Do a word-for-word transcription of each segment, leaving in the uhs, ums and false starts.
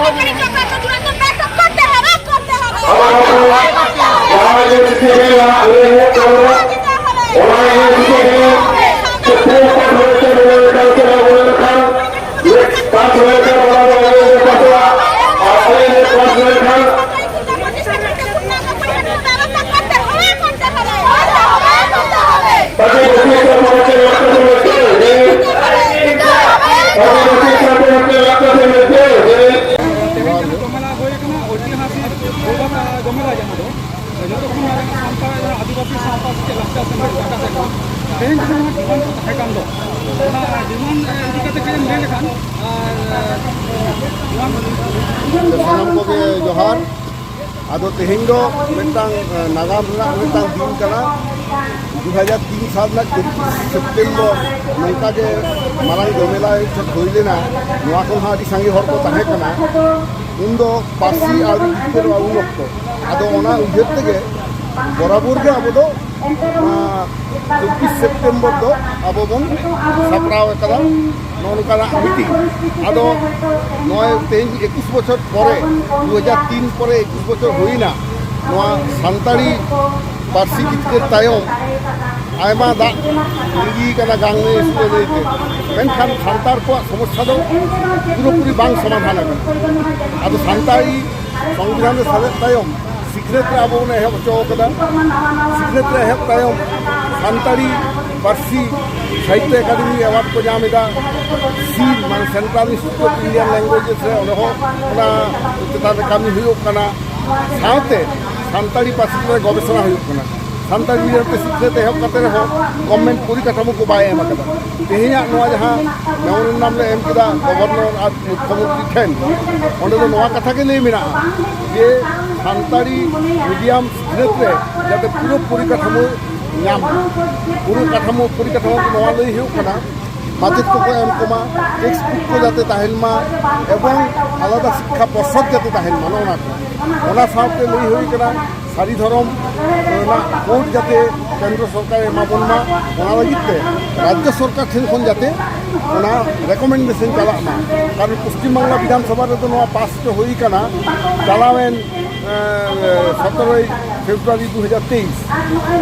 সরকারি প্রকল্প চূড়ান্ত ব্যর্থ করতে হবে, করতে হবে। ᱚᱱᱟ ᱜᱮ ᱪᱤᱠᱟᱹ ᱜᱮ ᱞᱟᱦᱟ ᱞᱟᱹᱭ ᱦᱩᱭᱩᱜ ᱛᱟᱵᱚᱱᱟ᱾ ᱚᱱᱟ ᱜᱮ ᱪᱤᱠᱟᱹ ᱜᱮ ᱥᱩᱯᱨᱤᱢ ᱠᱳᱨᱴ ᱦᱚᱭᱛᱳ ᱱᱚᱣᱟ ᱞᱮᱠᱟᱱ ᱪᱟᱞᱟᱣ ᱜᱚᱫ ᱞᱮᱱᱠᱷᱟᱱ, ᱯᱟᱥ ᱞᱮᱱᱠᱷᱟᱱ ᱚᱱᱟ ᱫᱚ ᱟᱞᱮ ᱞᱮ ᱯᱟᱥᱚᱜᱼᱟ᱾ ᱟᱨ ᱟᱞᱮ ᱞᱮ ᱯᱟᱥ ᱞᱮᱱᱠᱷᱟᱱ ᱟᱹᱫᱤᱵᱟᱹᱥᱤ ᱠᱚᱣᱟᱜ ᱢᱚᱛᱞᱚᱵ ᱪᱮᱫ ᱞᱟᱹᱠᱛᱤ ᱛᱟᱵᱚᱱᱟ? ᱛᱮᱦᱮᱧ ᱡᱟᱦᱟᱸ ᱡᱚᱢᱮᱞᱟ ᱦᱩᱭ ᱟᱠᱟᱱᱟ, ᱳᱭᱛᱤᱦᱟᱥᱤᱠ ᱜᱳᱵᱟᱠᱟ ᱡᱚᱢᱮᱞᱟ, ᱡᱟᱦᱟᱸ ᱫᱚ ᱡᱚᱛᱚ ᱠᱷᱚᱱ ᱢᱟᱨᱟᱝ ᱥᱟᱱᱛᱟᱲ ᱡᱟᱦᱟᱸ ᱟᱹᱫᱤᱵᱟᱹᱥᱤ ᱥᱟᱶᱛᱟ ᱥᱮᱪᱮᱫ ᱞᱟᱠᱪᱟᱨ ᱥᱮᱢᱞᱮᱫ ᱯᱟᱦᱴᱟ ᱥᱮᱫ ᱠᱷᱚᱱ ᱛᱮᱦᱮᱧ ᱡᱟᱦᱟᱸ ᱰᱤᱢᱟᱱᱰ ᱠᱚ ᱛᱟᱦᱮᱸ ᱠᱟᱱ ᱫᱚ, ᱚᱱᱟ ᱰᱤᱢᱟᱱᱰ ᱤᱫᱤ ᱠᱟᱛᱮ ᱠᱟᱹᱡ ᱮᱢ ᱞᱟᱹᱭ ᱞᱮᱠᱷᱟᱱ᱾ ᱟᱨ ᱱᱚᱣᱟ ᱥᱟᱱᱟᱢ ᱠᱚᱜᱮ ᱡᱚᱦᱟᱨ᱾ ᱟᱫᱚ ᱛᱮᱦᱮᱧ ᱫᱚ ᱢᱤᱫᱴᱟᱝ, ᱮ, ᱱᱟᱜᱟᱢ ᱨᱮᱱᱟᱜ ᱢᱤᱫᱴᱟᱝ ᱫᱤᱱ ᱠᱟᱱᱟ᱾ ᱫᱩ ᱦᱟᱡᱟᱨ ᱛᱤᱱ ᱥᱟᱞ ᱨᱮᱱᱟᱜ ᱪᱚᱵᱵᱤᱥ ᱥᱮᱯᱴᱮᱢᱵᱚᱨ ᱱᱚᱝᱠᱟ ᱜᱮ ᱢᱟᱨᱟᱝ ᱡᱚᱢᱮᱞᱟᱭ ᱴᱷᱮᱱ ᱦᱩᱭ ᱞᱮᱱᱟ᱾ ᱱᱚᱣᱟ ᱠᱷᱚᱱ ᱦᱚᱸ ᱟᱹᱰᱤ ᱥᱟᱸᱜᱮ ᱦᱚᱲ ᱠᱚ ᱛᱟᱦᱮᱸ ᱠᱟᱱᱟ᱾ ᱩᱱᱫᱚ ᱯᱟᱹᱨᱥᱤ ᱟᱹᱣᱨᱤ ᱡᱤᱛᱠᱟᱹᱨᱚᱜᱼᱟ ᱩᱱ ᱚᱠᱛᱚ᱾ ᱟᱫᱚ ᱚᱱᱟ ᱩᱭᱦᱟᱹᱨ ᱛᱮᱜᱮ ᱵᱚᱨᱟᱵᱚᱨ ᱜᱮ ᱟᱵᱚ ᱫᱚ ᱱᱚᱣᱟ ᱪᱚᱵᱵᱤᱥ ᱥᱮᱯᱴᱮᱢᱵᱚᱨ ᱫᱚ ᱟᱵᱚ ᱵᱚᱱ ᱥᱟᱯᱲᱟᱣ ᱟᱠᱟᱫᱟ ᱱᱚᱜᱼᱚ ᱱᱚᱝᱠᱟᱱᱟᱜ ᱢᱤᱴᱤᱝ᱾ ᱟᱫᱚ ᱱᱚᱜᱼᱚᱭ ᱛᱮᱦᱮᱧ ᱮᱠᱩᱥ ᱵᱚᱪᱷᱚᱨ ᱯᱚᱨᱮ, ᱫᱩ ᱦᱟᱡᱟᱨ ᱛᱤᱱ ᱯᱚᱨᱮ ᱮᱠᱩᱥ ᱵᱚᱪᱷᱚᱨ ᱦᱩᱭᱱᱟ, ᱱᱚᱣᱟ ᱥᱟᱱᱛᱟᱲᱤ ᱯᱟᱹᱨᱥᱤ ᱡᱤᱛᱠᱟᱹᱨ ᱛᱟᱭᱚᱢ ᱟᱭᱢᱟ ᱫᱟᱜ ᱞᱤᱸᱜᱤ ᱠᱟᱱᱟ ᱜᱟᱝ ᱱᱟᱹᱭ ᱥᱩᱨ ᱱᱟᱹᱭ ᱛᱮ, ᱢᱮᱱᱠᱷᱟᱱ ᱥᱟᱱᱛᱟᱲ ᱠᱚᱣᱟᱜ ᱥᱚᱢᱚᱥᱥᱟ ᱫᱚ ᱯᱩᱨᱟᱹᱯᱩᱨᱤ ᱵᱟᱝ ᱥᱚᱢᱟᱫᱷᱟᱱ ᱟᱠᱟᱱᱟ᱾ ᱟᱫᱚ ᱥᱟᱱᱛᱟᱲᱤ ᱥᱚᱝᱵᱤᱫᱷᱟᱱ ᱨᱮ ᱥᱮᱞᱮᱫ ᱛᱟᱭᱚᱢ ᱥᱤᱠᱷᱱᱟᱹᱛ ᱨᱮ ᱟᱵᱚ ᱵᱚᱱ ᱮᱦᱚᱵ ᱦᱚᱪᱚ ᱟᱠᱟᱫᱟ᱾ ᱥᱤᱠᱷᱱᱟᱹᱛ ᱨᱮ ᱮᱦᱚᱵ ᱛᱟᱭᱚᱢ ᱥᱟᱱᱛᱟᱲᱤ ᱯᱟᱹᱨᱥᱤ ᱥᱟᱦᱤᱛᱛᱚ ᱮᱠᱟᱰᱮᱢᱤ ᱮᱣᱟᱨᱰ ᱠᱚ ᱧᱟᱢ ᱮᱫᱟ᱾ ᱥᱤᱞ, ᱢᱟᱱᱮ Central Institute of Indian Languages ᱨᱮ, ᱚᱸᱰᱮ ᱦᱚᱸ ᱚᱱᱟ ᱪᱮᱛᱟᱱ ᱨᱮ ᱠᱟᱹᱢᱤ ᱦᱩᱭᱩᱜ ᱠᱟᱱᱟ᱾ ᱥᱟᱶᱛᱮ ᱥᱟᱱᱛᱟᱲᱤ ᱯᱟᱹᱨᱥᱤ ᱨᱮ ᱜᱚᱵᱮᱥᱚᱱᱟ ᱦᱩᱭᱩᱜ ᱠᱟᱱᱟ᱾ ᱥᱟᱱᱛᱟᱲᱤ ᱢᱤᱰᱤᱭᱟᱢ ᱛᱮ ᱥᱤᱠᱷᱱᱟᱹᱛ ᱮᱦᱚᱵ ᱠᱟᱛᱮ ᱨᱮᱦᱚᱸ ᱜᱚᱵᱷᱢᱮᱱᱴ ᱯᱚᱨᱤᱠᱟᱴᱷᱟᱢᱳ ᱠᱚ ᱵᱟᱭ ᱮᱢ ᱟᱠᱟᱫᱟ᱾ ᱛᱮᱦᱮᱧᱟᱜ ᱱᱚᱣᱟ ᱡᱟᱦᱟᱸ ᱢᱮᱢᱳᱨᱮᱱᱰᱟᱢ ᱞᱮ ᱮᱢ ᱠᱮᱫᱟ ᱜᱚᱵᱷᱚᱨᱱᱚᱨ ᱟᱨ ᱢᱩᱠᱷᱭᱚᱢᱚᱱᱛᱨᱤ ᱴᱷᱮᱱ, ᱚᱸᱰᱮ ᱫᱚ ᱱᱚᱣᱟ ᱠᱟᱛᱷᱟ ᱜᱮ ᱞᱟᱹᱭ ᱢᱮᱱᱟᱜᱼᱟ ᱡᱮ ᱥᱟᱱᱛᱟᱲᱤ ᱢᱤᱰᱤᱭᱟᱢ ᱥᱤᱠᱷᱱᱟᱹᱛ ᱨᱮ ᱡᱟᱛᱮ ᱯᱩᱨᱟᱹ ᱯᱚᱨᱤᱠᱟᱴᱷᱟᱢᱳ ᱧᱟᱢ ᱢᱟ᱾ ᱯᱩᱨᱟᱹ ᱠᱟᱴᱷᱟᱢᱳ, ᱯᱚᱨᱤᱠᱟᱴᱷᱟᱢᱳ ᱫᱚ ᱱᱚᱣᱟ ᱞᱟᱹᱭ ᱦᱩᱭᱩᱜ ᱠᱟᱱᱟ, ᱢᱟᱪᱮᱫ ᱠᱚᱠᱚ ᱮᱢ ᱠᱚᱢᱟ, ᱴᱮᱠᱥᱴ ᱵᱩᱠ ᱠᱚ ᱡᱟᱛᱮ ᱛᱟᱦᱮᱱ ᱢᱟ, ᱮᱵᱚᱝ ᱟᱞᱟᱫᱟ ᱥᱤᱠᱠᱷᱟ ᱯᱚᱨᱥᱚᱫ ᱡᱟᱛᱮ ᱛᱟᱦᱮᱱ ᱢᱟ, ᱱᱚᱜᱼᱚ ᱱᱟ ᱠᱚ᱾ ᱚᱱᱟ ᱥᱟᱶᱛᱮ ᱞᱟᱹᱭ ᱦᱩᱭ ᱠᱟᱱᱟ, ᱥᱟᱹᱨᱤ ᱫᱷᱚᱨᱚᱢ ᱨᱮᱱᱟᱜ ᱠᱳᱰ ᱡᱟᱛᱮ ᱠᱮᱱᱫᱨᱚ ᱥᱚᱨᱠᱟᱨᱮ ᱮᱢᱟ ᱵᱚᱱ ᱢᱟ, ᱚᱱᱟ ᱞᱟᱹᱜᱤᱫ ᱛᱮ ᱨᱟᱡᱽᱡᱚ ᱥᱚᱨᱠᱟᱨ ᱴᱷᱮᱱ ᱠᱷᱚᱱ ᱡᱟᱛᱮ ᱚᱱᱟ ᱨᱮᱠᱚᱢᱮᱱᱰᱮᱥᱚᱱ ᱪᱟᱞᱟᱜ ᱢᱟ᱾ ᱠᱟᱨᱚᱱ ᱯᱚᱥᱪᱤᱢ ᱵᱟᱝᱞᱟ ᱵᱤᱫᱷᱟᱱ ᱥᱚᱵᱷᱟ ᱨᱮᱫᱚ ᱱᱚᱣᱟ ᱯᱟᱥ ᱦᱚᱪᱚ ᱦᱩᱭ ᱟᱠᱟᱱᱟ ᱪᱟᱞᱟᱣᱮᱱ ᱥᱚᱛᱨᱚᱭ ᱯᱷᱮᱵᱽᱨᱩᱣᱟᱨᱤ ᱫᱩ ᱦᱟᱡᱟᱨ ᱛᱮᱭᱤᱥ,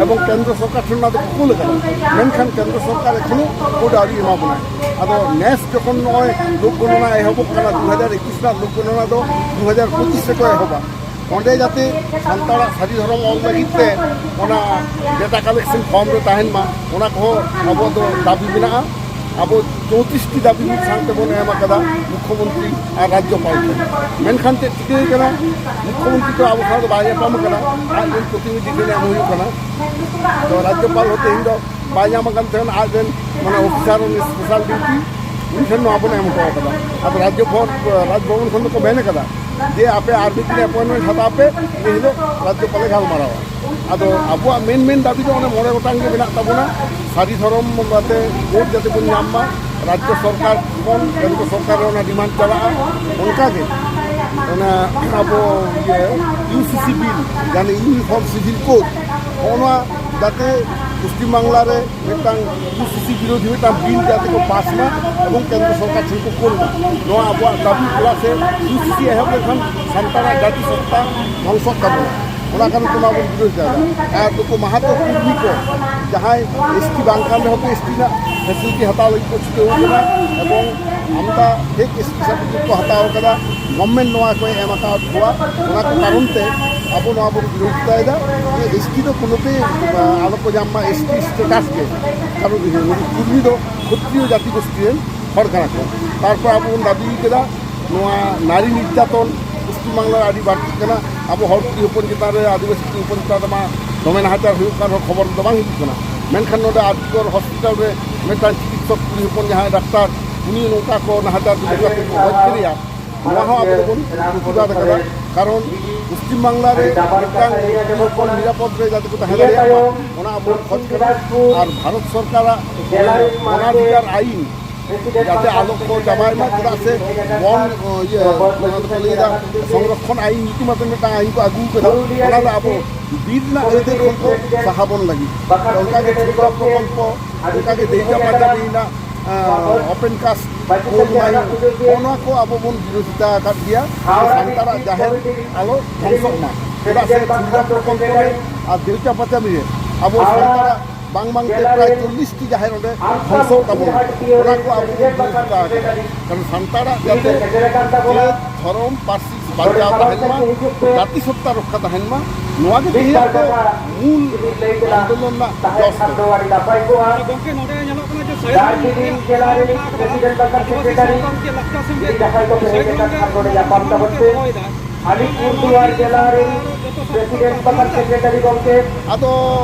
ᱮᱵᱚᱝ ᱠᱮᱱᱫᱨᱚ ᱥᱚᱨᱠᱟᱨ ᱴᱷᱮᱱ ᱚᱱᱟ ᱫᱚ ᱠᱩᱞ ᱟᱠᱟᱱᱟ᱾ ᱢᱮᱱᱠᱷᱟᱱ ᱠᱮᱱᱫᱨᱚ ᱥᱚᱨᱠᱟᱨ ᱮᱠᱷᱚᱱᱳ ᱠᱳᱰ ᱟᱹᱣᱨᱤ ᱮᱢᱟ ᱵᱚᱱᱟᱭ᱾ ᱟᱫᱚ ᱱᱮᱥ ᱡᱚᱠᱷᱚᱱ ᱱᱚᱜᱼᱚᱭ ᱞᱳᱠ ᱜᱚᱱᱚᱱᱟ ᱮᱦᱚᱵᱚᱜ ᱠᱟᱱᱟ, ᱫᱩ ᱦᱟᱡᱟᱨ ᱮᱠᱩᱥ ᱨᱮᱱᱟᱜ ᱞᱳᱠ ᱜᱚᱱᱚᱱᱟ ᱫᱚ ᱫᱩ ᱦᱟᱡᱟᱨ ᱯᱚᱸᱪᱤᱥ ᱨᱮᱠᱚ ᱮᱦᱚᱵᱟ, ᱚᱸᱰᱮ ᱡᱟᱛᱮ ᱥᱟᱱᱛᱟᱲᱟᱜ ᱥᱟᱹᱨᱤ ᱫᱷᱚᱨᱚᱢ ᱚᱞ ᱞᱟᱹᱜᱤᱫ ᱛᱮ ᱚᱱᱟ ᱰᱮᱴᱟ ᱠᱟᱞᱮᱠᱥᱚᱱ ᱯᱷᱚᱨᱢ ᱨᱮ ᱛᱟᱦᱮᱱ ᱢᱟ, ᱚᱱᱟ ᱠᱚᱦᱚᱸ ᱟᱵᱚ ᱫᱚ ᱫᱟᱹᱵᱤ ᱢᱮᱱᱟᱜᱼᱟ᱾ ᱟᱵᱚ ᱪᱳᱭᱛᱨᱤᱥ ᱴᱤ ᱫᱟᱹᱵᱤ ᱢᱤᱫ ᱥᱟᱶ ᱛᱮᱵᱚᱱ ᱮᱢ ᱟᱠᱟᱫᱟ ᱢᱩᱠᱷᱭᱚᱢᱚᱱᱛᱨᱤ ᱟᱨ ᱨᱟᱡᱽᱡᱚᱯᱟᱞ ᱴᱷᱮᱱ᱾ ᱢᱮᱱᱠᱷᱟᱱ ᱪᱮᱫ ᱪᱤᱠᱟᱹ ᱠᱟᱱᱟ, ᱢᱩᱠᱷᱭᱚᱢᱚᱱᱛᱨᱤ ᱫᱚ ᱟᱵᱚ ᱥᱟᱶ ᱫᱚ ᱵᱟᱭ ᱧᱟᱯᱟᱢ ᱠᱟᱱᱟ, ᱟᱡ ᱨᱮᱱ ᱯᱨᱚᱛᱤᱱᱤᱫᱷᱤ ᱴᱷᱮᱱ ᱮᱢ ᱦᱩᱭᱩᱜ ᱠᱟᱱᱟ᱾ ᱛᱚ ᱨᱟᱡᱽᱡᱚᱯᱟᱞ ᱦᱚᱸ ᱛᱮᱦᱮᱧ ᱫᱚ ᱵᱟᱭ ᱧᱟᱢ ᱟᱠᱟᱱ ᱛᱟᱦᱮᱸᱱ, ᱟᱡ ᱨᱮᱱ ᱢᱟᱱᱮ ᱚᱯᱷᱤᱥᱟᱨ ᱚᱱ ᱥᱯᱮᱥᱟᱞ ᱰᱤᱭᱩᱴᱤ ᱩᱱᱤ ᱴᱷᱮᱱ ᱱᱚᱣᱟ ᱵᱚᱱ ᱮᱢ ᱦᱚᱴᱚ ᱟᱠᱟᱫᱟ᱾ ᱟᱫᱚ ᱨᱟᱡᱽᱡᱚ ᱵᱷᱚᱵᱚᱱ, ᱨᱟᱡᱽ ᱵᱷᱚᱵᱚᱱ ᱠᱷᱚᱱ ᱫᱚᱠᱚ ᱢᱮᱱ ᱟᱠᱟᱫᱟ ᱡᱮ ᱟᱯᱮ ᱟᱨ ᱢᱤᱫ ᱫᱤᱱ ᱮᱯᱚᱭᱮᱱᱴᱢᱮᱱᱴ ᱦᱟᱛᱟᱣ ᱯᱮ, ᱤᱱᱟᱹ ᱦᱤᱞᱳᱜ ᱨᱟᱡᱽᱡᱚᱯᱟᱞᱮ ᱜᱟᱞᱢᱟᱨᱟᱣᱟ᱾ ᱟᱫᱚ ᱟᱵᱚᱣᱟᱜ ᱢᱮᱱ ᱢᱮᱱ ᱫᱟᱹᱵᱤ ᱫᱚ ᱚᱱᱮ ᱢᱚᱬᱮ ᱜᱚᱴᱟᱝ ᱜᱮ ᱢᱮᱱᱟᱜ ᱛᱟᱵᱚᱱᱟ᱾ ᱥᱟᱹᱨᱤ ᱫᱷᱚᱨᱚᱢ ᱟᱛᱮ ᱠᱳᱰ ᱡᱟᱛᱮ ᱵᱚᱱ ᱧᱟᱢ ᱢᱟ, ᱨᱟᱡᱽᱡᱚ ᱥᱚᱨᱠᱟᱨ ᱠᱷᱚᱱ ᱠᱮᱱᱫᱨᱚ ᱥᱚᱨᱠᱟᱨ ᱨᱮ ᱚᱱᱟ ᱰᱤᱢᱟᱱᱰ ᱪᱟᱞᱟᱜᱼᱟ᱾ ᱚᱱᱠᱟᱜᱮ ᱚᱱᱟ ᱟᱵᱚ ᱤᱭᱟᱹ ᱤᱭᱩ ᱥᱤ ᱥᱤ ᱵᱤᱞ, ᱡᱟᱦᱟᱸ ᱤᱭᱩᱱᱤᱯᱷᱚᱨᱢ ᱥᱤᱵᱷᱤᱞ ᱠᱳᱰ, ᱱᱚᱜᱼᱚ ᱱᱚᱣᱟ ᱡᱟᱛᱮ ᱯᱚᱥᱪᱤᱢ ᱵᱟᱝᱞᱟ ᱨᱮ ᱢᱤᱫᱴᱟᱝ ᱤᱭᱩ ᱥᱤ ᱥᱤ ᱵᱤᱨᱳᱫᱷᱤ ᱢᱤᱫᱴᱟᱝ ᱵᱤᱞ ᱡᱟᱛᱮ ᱠᱚ ᱯᱟᱥ ᱢᱟ ᱮᱵᱚᱝ ᱠᱮᱱᱫᱨᱚ ᱥᱚᱨᱠᱟᱨ ᱴᱷᱮᱱ ᱠᱚ ᱠᱳᱞ ᱢᱟ, ᱱᱚᱣᱟ ᱟᱵᱚᱣᱟᱜ ᱫᱟᱹᱵᱤ᱾ ᱪᱮᱫᱟᱜ ᱥᱮ ᱤᱭᱩ ᱥᱤ ᱥᱤ ᱮᱦᱚᱵ ᱞᱮᱱᱠᱷᱟᱱ ᱥᱟᱱᱛᱟᱲᱟᱜ ᱡᱟᱹᱛᱤ ᱥᱚᱛᱛᱟ ᱫᱷᱚᱝᱥᱚᱜ ᱛᱟᱵᱚᱱᱟ᱾ ᱚᱱᱟ ᱠᱟᱨᱚᱱ ᱛᱮ ᱱᱚᱣᱟ ᱵᱚᱱ ᱵᱤᱨᱳᱫᱷ ᱮᱫᱟ᱾ ᱟᱨ ᱱᱩᱠᱩ ᱢᱟᱦᱟᱛᱚ ᱠᱩᱨᱢᱤ ᱠᱚ ᱡᱟᱦᱟᱸᱭ ᱮᱥ ᱴᱤ ᱵᱟᱝ ᱠᱟᱱ ᱨᱮᱦᱚᱸ ᱠᱚ ᱮᱥ ᱴᱤ ᱨᱮᱱᱟᱜ ᱯᱷᱮᱥᱤᱞᱤᱴᱤ ᱦᱟᱛᱟᱣ ᱞᱟᱹᱜᱤᱫ ᱠᱚ ᱪᱷᱩᱴᱟᱹᱣ ᱟᱠᱟᱱᱟ ᱮᱵᱚᱝ ᱟᱢᱫᱟ ᱯᱷᱮᱠ ᱮᱥ ᱴᱤ ᱥᱟᱨᱴᱤᱯᱷᱤᱠᱮᱴ ᱠᱚ ᱦᱟᱛᱟᱣ ᱟᱠᱟᱫᱟ, ᱜᱚᱵᱷᱢᱮᱱᱴ ᱱᱚᱣᱟ ᱠᱚᱭ ᱮᱢ ᱟᱠᱟᱫ ᱠᱚᱣᱟ᱾ ᱚᱱᱟ ᱠᱚ ᱠᱟᱨᱚᱱ ᱛᱮ ᱟᱵᱚ ᱱᱚᱣᱟ ᱵᱚᱱ ᱵᱤᱨᱳᱫᱷᱤᱛᱟᱭᱮᱫᱟ ᱡᱮ ᱮᱥ ᱴᱤ ᱫᱚ ᱠᱳᱱᱳ ᱛᱮ, ᱟᱸ, ᱟᱞᱚ ᱠᱚ ᱧᱟᱢ ᱢᱟ ᱮᱥ ᱴᱤ ᱥᱴᱮᱴᱟᱥ ᱜᱮ᱾ ᱠᱟᱨᱚᱱ ᱤᱭᱟᱹ ᱱᱩᱠᱩ ᱠᱩᱨᱢᱤ ᱫᱚ ᱠᱷᱚᱛᱨᱤᱭᱚ ᱡᱟᱹᱛᱤ ᱜᱳᱥᱴᱤ ᱨᱮᱱ ᱦᱚᱲ ᱠᱟᱱᱟ ᱠᱚ᱾ ᱛᱟᱨᱯᱚᱨ ᱟᱵᱚ ᱵᱚᱱ ᱫᱟᱹᱵᱤ ᱠᱮᱫᱟ ᱱᱚᱣᱟ ᱱᱟᱨᱤ ᱱᱤᱨᱡᱟᱛᱚᱱ ᱯᱚᱥᱪᱤᱢ ᱵᱟᱝᱞᱟ ᱨᱮ ᱟᱹᱰᱤ ᱵᱟᱹᱲᱛᱤᱜ ᱠᱟᱱᱟ᱾ ᱟᱵᱚ ᱦᱚᱲ ᱠᱩᱲᱤ ᱦᱚᱯᱚᱱ ᱪᱮᱛᱟᱱ ᱨᱮ, ᱟᱹᱫᱤᱵᱟᱹᱥᱤ ᱠᱩᱲᱤ ᱦᱚᱯᱚᱱ ᱪᱮᱛᱟᱱ ᱨᱮ ᱢᱟ ᱫᱚᱢᱮ ᱱᱟᱦᱟᱪᱟᱨ ᱦᱩᱭᱩᱜ ᱠᱟᱱ ᱨᱮᱦᱚᱸ ᱠᱷᱚᱵᱚᱨ ᱫᱚ ᱵᱟᱝ ᱦᱤᱡᱩᱜ ᱠᱟᱱᱟ᱾ ᱢᱮᱱᱠᱷᱟᱱ ᱱᱚᱰᱮ ᱟᱨ ᱡᱤ ᱠᱚᱨ ᱦᱚᱥᱯᱤᱴᱟᱞ ᱨᱮ ᱢᱤᱫᱴᱟᱝ ᱪᱤᱠᱤᱛᱥᱚᱠ ᱠᱩᱲᱤ ᱦᱚᱯᱚᱱ ᱡᱟᱦᱟᱸᱭ ᱰᱟᱠᱛᱟᱨ, ᱩᱱᱤ ᱱᱚᱝᱠᱟ ᱠᱚ ᱱᱟᱦᱟᱪᱟᱨ ᱡᱩᱞᱩᱢ ᱠᱟᱛᱮ ᱠᱚ ᱜᱚᱡ ᱠᱮᱫᱮᱭᱟ, ᱱᱚᱣᱟ ᱦᱚᱸ ᱟᱵᱚ ᱫᱚᱵᱚᱱ ᱯᱨᱚᱛᱤᱵᱟᱫ ᱟᱠᱟᱫᱟ᱾ ᱠᱟᱨᱚᱱ ᱯᱚᱥᱪᱤᱢ ᱵᱟᱝᱞᱟ ᱨᱮ ᱢᱤᱫᱴᱟᱝ ᱠᱩᱲᱤ ᱦᱚᱯᱚᱱ ᱱᱤᱨᱟᱯᱚᱫ ᱨᱮ ᱡᱟᱛᱮ ᱠᱚ ᱛᱟᱦᱮᱸ ᱫᱟᱲᱮᱭᱟᱜ ᱢᱟ, ᱚᱱᱟ ᱟᱵᱚ ᱵᱚᱱ ᱠᱷᱚᱡᱽ ᱠᱟᱱᱟ᱾ ᱟᱨ ᱵᱷᱟᱨᱚᱛ ᱥᱚᱨᱠᱟᱨᱟᱜ ᱚᱱᱟ ᱚᱱᱟᱫᱷᱤᱠᱟᱨ ᱟᱭᱤᱱ ᱡᱟᱛᱮ ᱟᱞᱚ ᱠᱚ ᱪᱟᱵᱟᱭ ᱢᱟ, ᱪᱮᱫᱟᱜ ᱥᱮ ᱵᱚᱱ, ᱤᱭᱟᱹ, ᱚᱱᱟ ᱫᱚᱠᱚ ᱞᱟᱹᱭᱫᱟ ᱥᱚᱝᱨᱚᱠᱷᱚᱱ ᱟᱭᱤᱱ ᱧᱩᱛᱩᱢ ᱟᱛᱮ ᱢᱤᱫᱴᱟᱝ ᱟᱭᱤᱱ ᱠᱚ ᱟᱹᱜᱩ ᱠᱟᱫᱟ, ᱚᱱᱟ ᱫᱚ ᱟᱵᱚ ᱵᱤᱨ ᱨᱮᱱᱟᱜ ᱟᱹᱭᱫᱟᱹᱨ ᱠᱷᱚᱱ ᱠᱚ ᱥᱟᱦᱟ ᱵᱚᱱ ᱞᱟᱹᱜᱤᱫ᱾ ᱚᱱᱠᱟᱜᱮ ᱪᱩᱲᱤᱫᱟ ᱯᱨᱚᱠᱚᱞᱯᱚ, ᱚᱱᱠᱟᱜᱮ ᱫᱮᱭᱪᱟ ᱯᱟᱪᱟᱢᱤ ᱨᱮᱱᱟᱜ, ᱟᱸ, open cast coal mine, ᱱᱚᱜᱼᱚ ᱱᱚᱣᱟ ᱠᱚ ᱟᱵᱚ ᱵᱚᱱ ᱵᱤᱨᱳᱫᱷᱤᱛᱟ ᱟᱠᱟᱫ ᱜᱮᱭᱟ᱾ ᱥᱟᱱᱛᱟᱲᱟᱜ ᱡᱟᱦᱮᱨ ᱟᱞᱚ ᱫᱷᱚᱝᱥᱚᱜ ᱢᱟ, ᱪᱮᱫᱟᱜ ᱥᱮ ᱪᱩᱲᱤᱫᱟ ᱯᱨᱚᱠᱚᱞᱯᱚ ᱨᱮ ᱟᱨ ᱫᱮᱣᱪᱟ ᱯᱟᱪᱟᱢᱤ ᱨᱮ ᱟᱵᱚ ᱥᱟᱱᱛᱟᱲᱟᱜ ᱵᱟᱝ ᱵᱟᱝ ᱛᱮ ᱯᱨᱟᱭ ᱪᱚᱞᱞᱤᱥ ᱴᱤ ᱡᱟᱦᱮᱨ ᱚᱸᱰᱮ ᱫᱷᱚᱝᱥᱚᱜ ᱛᱟᱵᱚᱱᱟ᱾ ᱚᱱᱟ ᱠᱚ ᱟᱵᱚ ᱵᱚᱱ ᱵᱤᱨᱳᱫᱷᱤᱛᱟ ᱟᱠᱟᱫᱟ, ᱠᱟᱨᱚᱱ ᱥᱟᱱᱛᱟᱲᱟᱜ ᱡᱟᱛᱮ ᱡᱟᱹᱛ, ᱫᱷᱚᱨᱚᱢ, ᱯᱟᱹᱨᱥᱤ ᱵᱟᱧᱪᱟᱣ ᱛᱟᱦᱮᱱ ᱢᱟ, ᱡᱟᱹᱛᱤ ᱥᱚᱛᱛᱟ ᱨᱚᱠᱠᱷᱟ ᱛᱟᱦᱮᱱ ᱢᱟ, ᱱᱚᱣᱟ ᱜᱮ ᱛᱮᱦᱮᱧᱟᱜ ᱫᱚ ᱢᱩᱞ ᱟᱱᱫᱳᱞᱚᱱ ᱨᱮᱱᱟᱜ ᱡᱚᱥ ᱫᱚ᱾ ᱜᱚᱢᱠᱮ, ᱱᱚᱰᱮ ᱧᱮᱞᱚᱜ ᱠᱟᱱᱟ ᱡᱮ ᱥᱟᱹᱨᱤ ᱫᱷᱚᱨᱚᱢ ᱨᱮᱭᱟᱜ ᱴᱷᱟᱶ ᱢᱮᱱᱟᱜ ᱟᱠᱟᱫᱟ᱾ ᱟᱹᱫᱤᱵᱟᱹᱥᱤ ᱥᱟᱶᱛᱟ ᱢᱤᱫᱴᱮᱱ ᱞᱟᱠᱪᱟᱨ ᱥᱮᱱ ᱜᱮ ᱥᱟᱹᱨᱤ ᱫᱷᱚᱨᱚᱢ ᱨᱮᱭᱟᱜ ᱢᱟᱱᱟᱣ ᱠᱚ ᱫᱚᱦᱚᱭᱮᱫᱟ᱾ ᱟᱞᱤᱯᱩᱨᱫᱩᱣᱟᱨ ᱡᱮᱞᱟ ᱨᱮᱱ ᱯᱨᱮᱥᱤᱰᱮᱱᱴ ᱵᱟᱠᱷᱟᱱ ᱥᱮᱠᱨᱮᱴᱟᱨᱤ ᱜᱚᱢᱠᱮ ᱟᱫᱚ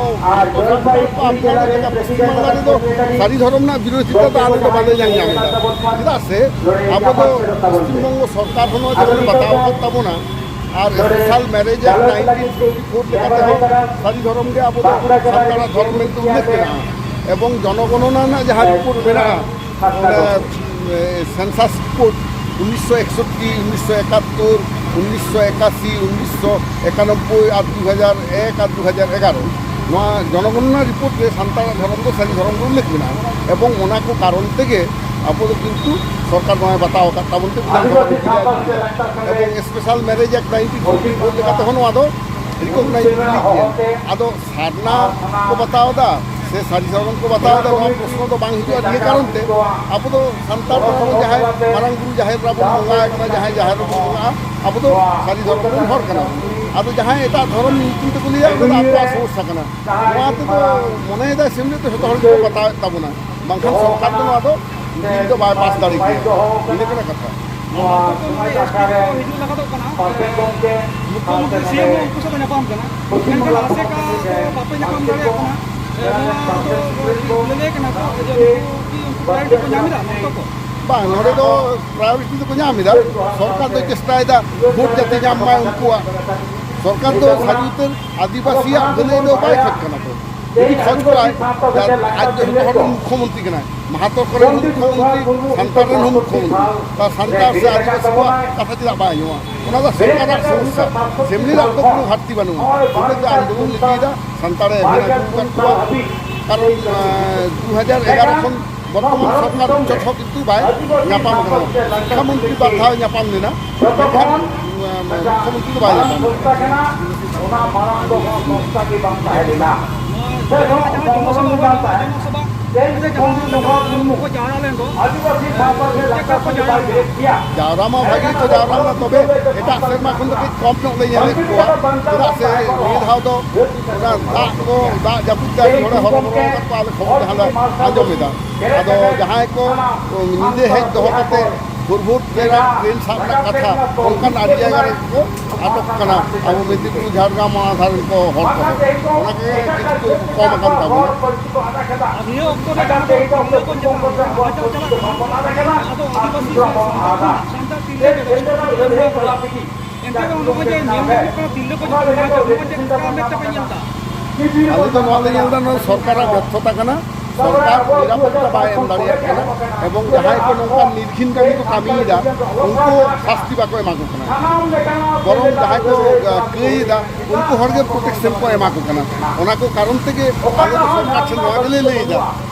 ᱟᱨ ᱡᱚᱞᱯᱟᱭᱜᱩᱲᱤ ᱡᱮᱞᱟ ᱨᱮᱱ ᱯᱨᱮᱥᱤᱰᱮᱱᱴ ᱵᱟᱠᱷᱟᱱ ᱥᱮᱠᱨᱮᱴᱟᱨᱤ ᱥᱟᱹᱨᱤ ᱫᱷᱚᱨᱚᱢ ᱨᱮᱱᱟᱜ ᱵᱤᱨᱳᱫᱷᱤᱛᱟ ᱫᱚ ᱟᱞᱮ ᱫᱚ ᱵᱟᱞᱮ ᱧᱮᱞ ᱧᱟᱢ ᱮᱫᱟ᱾ ᱪᱮᱫᱟᱜ ᱥᱮ ᱟᱵᱚ ᱫᱚ ᱯᱚᱥᱪᱤᱢ ᱵᱚᱝᱜᱚ ᱥᱚᱨᱠᱟᱨ ᱦᱚᱸ ᱱᱚᱣᱟ ᱡᱮᱢᱚᱱ ᱵᱟᱛᱟᱣ ᱟᱠᱟᱫ ᱛᱟᱵᱚᱱᱟ, ᱟᱨ special marriage act nineteen fifty four ᱞᱮᱠᱟᱛᱮ ᱦᱚᱸ ᱥᱟᱹᱨᱤ ᱫᱷᱚᱨᱚᱢ ᱜᱮ ᱟᱵᱚ ᱫᱚ ᱥᱟᱱᱛᱟᱲᱟᱜ ᱫᱷᱚᱨᱚᱢ ᱢᱮᱱᱛᱮ ᱩᱞᱞᱮᱠᱷ ᱢᱮᱱᱟᱜᱼᱟ᱾ ᱮᱵᱚᱝ ᱡᱚᱱᱚᱜᱚᱱᱚᱱᱟ ᱨᱮᱱᱟᱜ ᱡᱟᱦᱟᱸ ᱨᱤᱯᱳᱨᱴ ᱢᱮᱱᱟᱜᱼᱟ, ᱚᱱᱟ, ᱮ, ᱥᱮᱱᱥᱟᱥ ᱨᱤᱯᱳᱨᱴ ᱩᱱᱤᱥᱥᱚ ᱮᱠᱥᱚᱴᱴᱤ, ᱩᱱᱤᱥᱥᱚ ᱮᱠᱟᱛᱛᱳᱨ, ᱩᱱᱤᱥᱥᱚ ᱮᱠᱟᱥᱤ, ᱩᱱᱤᱥᱥᱚ ᱮᱠᱟᱱᱚᱵᱵᱳᱭ ᱟᱨ ᱫᱩ ᱦᱟᱡᱟᱨ ᱮᱠ ᱟᱨ ᱫᱩ ᱦᱟᱡᱟᱨ ᱮᱜᱟᱨᱚ, ᱱᱚᱣᱟ ᱡᱚᱱᱚᱜᱚᱱᱚᱱᱟ ᱨᱤᱯᱳᱨᱴ ᱨᱮ ᱥᱟᱱᱛᱟᱲᱟᱜ ᱫᱷᱚᱨᱚᱢ ᱫᱚ ᱥᱟᱹᱨᱤ ᱫᱷᱚᱨᱚᱢ ᱜᱮ ᱩᱞᱞᱮᱠᱷ ᱢᱮᱱᱟᱜᱼᱟ᱾ ᱮᱵᱚᱝ ᱚᱱᱟ ᱠᱚ ᱠᱟᱨᱚᱱ ᱛᱮᱜᱮ ᱟᱵᱚ ᱫᱚ ᱠᱤᱱᱛᱩ ᱥᱚᱨᱠᱟᱨ ᱱᱚᱣᱟᱭ ᱵᱟᱛᱟᱣ ᱟᱠᱟᱫ ᱛᱟᱵᱚᱱ ᱛᱮ ᱵᱤᱫᱷᱟᱱ ᱥᱚᱵᱷᱟ ᱨᱮ ᱵᱤᱞᱤ ᱟᱹᱜᱩ ᱠᱮᱫᱟ᱾ ᱮᱵᱚᱝ special marriage act nineteen fifty four ᱞᱮᱠᱟᱛᱮ ᱦᱚᱸ ᱱᱚᱣᱟ ᱫᱚ ᱨᱤᱠᱚᱜᱱᱟᱭᱤᱡᱽ ᱵᱤᱞᱤ ᱜᱮᱭᱟ᱾ ᱟᱫᱚ ᱥᱟᱨᱱᱟ ᱠᱚ ᱵᱟᱛᱟᱣ ᱮᱫᱟ ᱥᱮ ᱥᱟᱹᱨᱤ ᱫᱷᱚᱨᱚᱢ ᱠᱚ ᱵᱟᱛᱟᱣ ᱮᱫᱟ, ᱱᱚᱣᱟ ᱯᱨᱚᱥᱱᱚ ᱫᱚ ᱵᱟᱝ ᱦᱤᱡᱩᱜᱼᱟ᱾ ᱱᱤᱭᱟᱹ ᱠᱟᱨᱚᱱ ᱛᱮ ᱟᱵᱚ ᱫᱚ ᱥᱟᱱᱛᱟᱲ ᱠᱟᱱᱟ ᱵᱚᱱ, ᱡᱟᱦᱟᱸᱭ ᱢᱟᱨᱟᱝ ᱵᱩᱨᱩ ᱡᱟᱦᱮᱨ ᱨᱮᱵᱚᱱ ᱵᱚᱸᱜᱟᱭ ᱠᱟᱱᱟ, ᱡᱟᱦᱟᱸᱭ ᱡᱟᱦᱮᱨ ᱨᱮᱵᱚᱱ ᱵᱚᱸᱜᱟᱜᱼᱟ, ᱟᱵᱚ ᱫᱚ ᱥᱟᱹᱨᱤ ᱫᱷᱚᱨᱚᱢ ᱨᱮᱱ ᱦᱚᱲ ᱠᱟᱱᱟ ᱵᱚᱱ᱾ ᱟᱫᱚ ᱡᱟᱦᱟᱸᱭ ᱮᱴᱟᱜ ᱫᱷᱚᱨᱚᱢ ᱧᱩᱛᱩᱢ ᱛᱮᱠᱚ ᱞᱟᱹᱭᱟ, ᱚᱱᱟ ᱫᱚ ᱟᱠᱚᱣᱟᱜ ᱥᱚᱢᱚᱥᱥᱟ ᱠᱟᱱᱟ᱾ ᱱᱚᱣᱟ ᱛᱮᱫᱚ ᱢᱚᱱᱮᱭᱮᱫᱟᱭ ᱥᱮᱢᱞᱮᱫ ᱫᱚ ᱡᱷᱚᱛᱚ ᱦᱚᱲ ᱜᱮᱠᱚ ᱵᱟᱛᱟᱣᱮᱫ ᱛᱟᱵᱚᱱᱟ, ᱵᱟᱝᱠᱷᱟᱱ ᱥᱚᱨᱠᱟᱨ ᱫᱚ ᱱᱚᱣᱟ ᱫᱚ ᱵᱤᱞ ᱫᱚ ᱵᱟᱭ ᱯᱟᱥ ᱫᱟᱲᱮ ᱠᱮᱭᱟ᱾ ᱤᱱᱟᱹ ᱠᱟᱱᱟ ᱠᱟᱛᱷᱟ᱾ ᱱᱚᱣᱟ ᱢᱚᱱᱛᱚ ᱠᱚ ᱱᱚᱰᱮ ᱮᱥ ᱯᱤ ᱠᱚ ᱦᱤᱡᱩᱜ ᱞᱟᱹᱜᱤᱫᱚᱜ ᱠᱟᱱᱟ᱾ ᱢᱩᱠᱷᱭᱚᱢᱚᱱᱛᱨᱤ ᱥᱤ ᱮᱢ ᱦᱚᱸ ᱩᱱᱠᱩ ᱥᱟᱶ ᱠᱚ ᱧᱟᱯᱟᱢ ᱠᱟᱱᱟ, ᱢᱮᱱᱠᱷᱟᱱ ᱟᱥᱮᱠᱟ ᱫᱚ ᱵᱟᱯᱮ ᱧᱟᱯᱟᱢ ᱫᱟᱲᱮᱭᱟᱜ ᱠᱟᱱᱟ᱾ ᱱᱚᱣᱟ ᱫᱚ ᱞᱟᱹᱞᱟᱹᱭ ᱠᱟᱱᱟ ᱠᱚ ᱡᱮ ᱱᱩᱠᱩ ᱠᱤ ᱩᱱᱠᱩ ᱯᱨᱟᱭᱳᱨᱤᱴᱤ ᱠᱚ ᱧᱟᱢ ᱮᱫᱟ ᱢᱚᱱᱛᱚ ᱠᱚ? ᱵᱟᱝ, ᱱᱚᱰᱮ ᱫᱚ ᱯᱨᱟᱭᱳᱨᱤᱴᱤ ᱫᱚᱠᱚ ᱧᱟᱢ ᱮᱫᱟ᱾ ᱥᱚᱨᱠᱟᱨ ᱫᱚᱭ ᱪᱮᱥᱴᱟᱭᱮᱫᱟ ᱵᱷᱳᱴ ᱡᱟᱛᱮ ᱧᱟᱢ ᱢᱟᱭ ᱩᱱᱠᱩᱣᱟᱜ᱾ ᱥᱚᱨᱠᱟᱨ ᱫᱚ ᱥᱟᱹᱨᱤ ᱩᱛᱟᱹᱨ ᱟᱹᱫᱤᱵᱟᱹᱥᱤᱭᱟᱜ ᱵᱷᱟᱹᱞᱟᱹᱭ ᱫᱚ ᱵᱟᱭ ᱠᱷᱚᱡᱽ ᱠᱟᱱᱟ ᱛᱚ᱾ ᱡᱩᱫᱤ ᱠᱷᱚᱡᱽ ᱠᱚᱣᱟᱭ, ᱟᱡ ᱫᱚ ᱡᱚᱛᱚ ᱦᱚᱲ ᱨᱮᱱ ᱢᱩᱠᱷᱭᱚᱢᱚᱱᱛᱨᱤ ᱠᱟᱱᱟᱭ᱾ ᱢᱟᱦᱟᱛᱚ ᱠᱚᱨᱮᱱ ᱦᱚᱸ ᱢᱩᱠᱷᱭᱚᱢᱚᱱᱛᱨᱤ, ᱥᱟᱱᱛᱟᱲ ᱨᱮᱱ ᱦᱚᱸ ᱢᱩᱠᱷᱭᱚᱢᱚᱱᱛᱨᱤ, ᱛᱟ ᱥᱟᱱᱛᱟᱲ ᱥᱮ ᱟᱹᱫᱤᱵᱟᱹᱥᱤ ᱠᱚᱣᱟᱜ ᱠᱟᱛᱷᱟ ᱪᱮᱫᱟᱜ ᱵᱟᱭ ᱟᱸᱡᱚᱢᱟ? ᱚᱱᱟ ᱫᱚ ᱥᱚᱨᱠᱟᱨᱟᱜ ᱥᱚᱢᱚᱥᱥᱟ᱾ ᱥᱮᱢᱞᱤ ᱨᱮᱱᱟᱜ ᱫᱚ ᱠᱳᱱᱳ ᱜᱷᱟᱴᱛᱤ ᱵᱟᱹᱱᱩᱜᱼᱟ᱾ ᱥᱮᱢᱞᱤ ᱫᱚ ᱟᱱᱫᱳᱞᱚᱱ ᱤᱫᱤᱭᱮᱫᱟ, ᱥᱟᱱᱛᱟᱲᱮ ᱮᱵᱷᱮᱱ ᱟᱹᱜᱩ ᱟᱠᱟᱫ ᱠᱚᱣᱟ᱾ ᱠᱟᱨᱚᱱ, ᱟᱸ, ᱫᱩ ᱦᱟᱡᱟᱨ ᱮᱜᱟᱨᱚ ᱠᱷᱚᱱ ᱵᱚᱨᱛᱚᱢᱟᱱ ᱥᱚᱨᱠᱟᱨ ᱡᱚᱛᱚ ᱠᱤᱱᱛᱩ ᱵᱟᱭ ᱧᱟᱯᱟᱢ ᱠᱟᱱᱟ᱾ ᱥᱤᱠᱠᱷᱟ ᱢᱚᱱᱛᱨᱤ ᱵᱟᱨ ᱫᱷᱟᱣ ᱧᱟᱯᱟᱢ ᱞᱮᱱᱟ, ᱢᱮᱱᱠᱷᱟᱱ, ᱩᱸ, ᱢᱩᱠᱷᱭᱚᱢᱚᱱᱛᱨᱤ ᱫᱚ ᱵᱟᱭ ᱧᱟᱯᱟᱢ ᱠᱟᱱᱟ᱾ ᱚᱱᱟ ᱢᱟᱨᱟᱝ ᱫᱚ ᱦᱚᱸ ᱥᱚᱝᱥᱛᱷᱟ ᱜᱮ ᱵᱟᱝ ᱛᱟᱦᱮᱸ ᱞᱮᱱᱟ᱾ ᱥᱮ ᱱᱚᱣᱟ ᱥᱚᱝᱜᱚᱴᱷᱚᱱ ᱵᱟᱝ ᱛᱟᱦᱮᱸ᱾ ᱛᱮᱦᱮᱧ ᱡᱮ ᱯᱚᱱᱰᱤᱛ ᱨᱚᱜᱷᱩᱱᱟᱛᱷ ᱢᱩᱨᱢᱩ ᱟᱹᱫᱤᱵᱟᱹᱥᱤ ᱥᱟᱶᱛᱟ ᱥᱮ ᱞᱟᱠᱪᱟᱨ ᱥᱚᱢᱤᱛᱤ ᱵᱟᱭ ᱵᱮᱨᱮᱫ ᱠᱮᱭᱟ᱾ ᱡᱟᱣᱨᱟ ᱢᱟ ᱵᱷᱟᱹᱜᱤ ᱠᱚ ᱡᱟᱣᱨᱟ ᱞᱮᱱᱟ, ᱛᱚᱵᱮ ᱮᱴᱟᱜ ᱥᱮᱨᱢᱟ ᱠᱷᱚᱱ ᱫᱚ ᱠᱟᱹᱡ ᱠᱚᱢ ᱧᱚᱜ ᱞᱮ ᱧᱮᱞᱮᱫ ᱠᱚᱣᱟ᱾ ᱪᱮᱫᱟᱜ ᱥᱮ ᱱᱤᱭᱟᱹ ᱫᱷᱟᱣ ᱫᱚ ᱚᱱᱟ ᱫᱟᱜ ᱠᱚ, ᱫᱟᱜ ᱡᱟᱹᱯᱩᱫ ᱛᱮ ᱟᱹᱰᱤ ᱦᱚᱲᱮ ᱦᱚᱨᱚᱵᱚᱨᱚ ᱟᱠᱟᱫ ᱠᱚᱣᱟ, ᱟᱞᱮ ᱠᱷᱚᱵᱚᱨ ᱡᱟᱦᱟᱸ ᱞᱮ ᱟᱸᱡᱚᱢ ᱮᱫᱟ᱾ ᱟᱫᱚ ᱡᱟᱦᱟᱸᱭ ᱠᱚ ᱧᱤᱫᱟᱹ ᱦᱮᱡ ᱫᱚᱦᱚ ᱠᱟᱛᱮ ᱵᱷᱳᱨ ᱵᱷᱳᱨ ᱛᱮ ᱴᱨᱮᱱ ᱥᱟᱵ ᱨᱮᱱᱟᱜ ᱠᱟᱛᱷᱟ, ᱚᱱᱠᱟᱱ ᱟᱹᱰᱤ ᱡᱟᱭᱜᱟ ᱨᱮ ᱠᱚ ᱟᱴᱚᱠ ᱠᱟᱱᱟ᱾ ᱟᱵᱚ ᱢᱮᱫᱤᱱᱯᱩᱨ, ᱡᱷᱟᱲᱜᱨᱟᱢ, ᱚᱱᱟ ᱫᱷᱟᱨᱮ ᱨᱮᱱ ᱠᱚ ᱦᱚᱲ ᱠᱚ, ᱚᱱᱟ ᱜᱮ ᱠᱤᱪᱷᱩ ᱠᱚ ᱠᱚᱢ ᱟᱠᱟᱱ ᱛᱟᱵᱚᱱᱟ᱾ ᱟᱨ ᱱᱤᱭᱟᱹ ᱚᱠᱛᱚ ᱨᱮ ᱡᱟᱦᱟᱸ ᱫᱚ ᱛᱤᱨᱞᱟᱹ ᱠᱚ ᱪᱮᱛᱟᱱ ᱨᱮ ᱦᱟᱛᱟᱣ ᱪᱟᱞᱟᱜ ᱠᱟᱱᱟ, ᱟᱫᱚ ᱟᱹᱫᱤᱵᱟᱹᱥᱤ ᱥᱮ ᱥᱟᱱᱛᱟᱲ ᱠᱚ, ᱥᱟᱱᱛᱟᱲ ᱛᱤᱨᱞᱟᱹ ᱜᱮ ᱵᱮᱥᱤ ᱠᱚ ᱧᱮᱞ ᱧᱟᱢᱚᱜ ᱠᱟᱱᱟ᱾ ᱮᱱᱛᱮ ᱨᱮᱦᱚᱸ ᱱᱚᱜᱼᱚᱭ ᱡᱮ ᱧᱮᱞ ᱧᱟᱢᱚᱜ ᱠᱟᱱᱟ ᱛᱤᱨᱞᱟᱹ ᱠᱚ ᱪᱮᱛᱟᱱ ᱨᱮ, ᱱᱚᱣᱟ ᱪᱮᱫ ᱞᱮᱠᱟ ᱢᱮᱫ ᱛᱮᱯᱮ ᱧᱮᱞ ᱮᱫᱟ? ᱟᱞᱮ ᱫᱚ ᱱᱚᱣᱟ ᱞᱮ ᱧᱮᱞ ᱮᱫᱟ, ᱱᱚᱣᱟ ᱥᱚᱨᱠᱟᱨᱟᱜ ᱵᱮᱨᱛᱷᱚᱛᱟ ᱠᱟᱱᱟ᱾ ᱥᱚᱨᱠᱟᱨ ᱱᱤᱨᱟᱯᱚᱛᱛᱟ ᱵᱟᱭ ᱮᱢ ᱫᱟᱲᱮᱭᱟᱜ ᱠᱟᱱᱟ ᱮᱵᱚᱝ ᱡᱟᱦᱟᱸᱭ ᱠᱚ ᱱᱚᱝᱠᱟ ᱱᱤᱨᱜᱷᱤᱱ ᱠᱟᱹᱢᱤ ᱠᱚ ᱠᱟᱹᱢᱤᱭᱮᱫᱟ, ᱩᱱᱠᱩ ᱥᱟᱥᱛᱤ ᱵᱟᱠᱚ ᱮᱢᱟ ᱠᱚ ᱠᱟᱱᱟ᱾ ᱵᱚᱨᱚᱝ ᱡᱟᱦᱟᱸᱭ ᱠᱚ, ᱟᱸ, ᱠᱟᱹᱭᱮᱫᱟ, ᱩᱱᱠᱩ ᱦᱚᱲᱜᱮ ᱯᱨᱚᱴᱮᱠᱥᱚᱱ ᱠᱚ ᱮᱢᱟ ᱠᱚ ᱠᱟᱱᱟ᱾ ᱚᱱᱟ ᱠᱚ ᱠᱟᱨᱚᱱ ᱛᱮᱜᱮ ᱟᱞᱮ ᱫᱚ ᱥᱚᱨᱠᱟᱨ ᱴᱷᱮᱱ ᱱᱚᱣᱟ ᱜᱮᱞᱮ ᱞᱟᱹᱭᱮᱫᱟ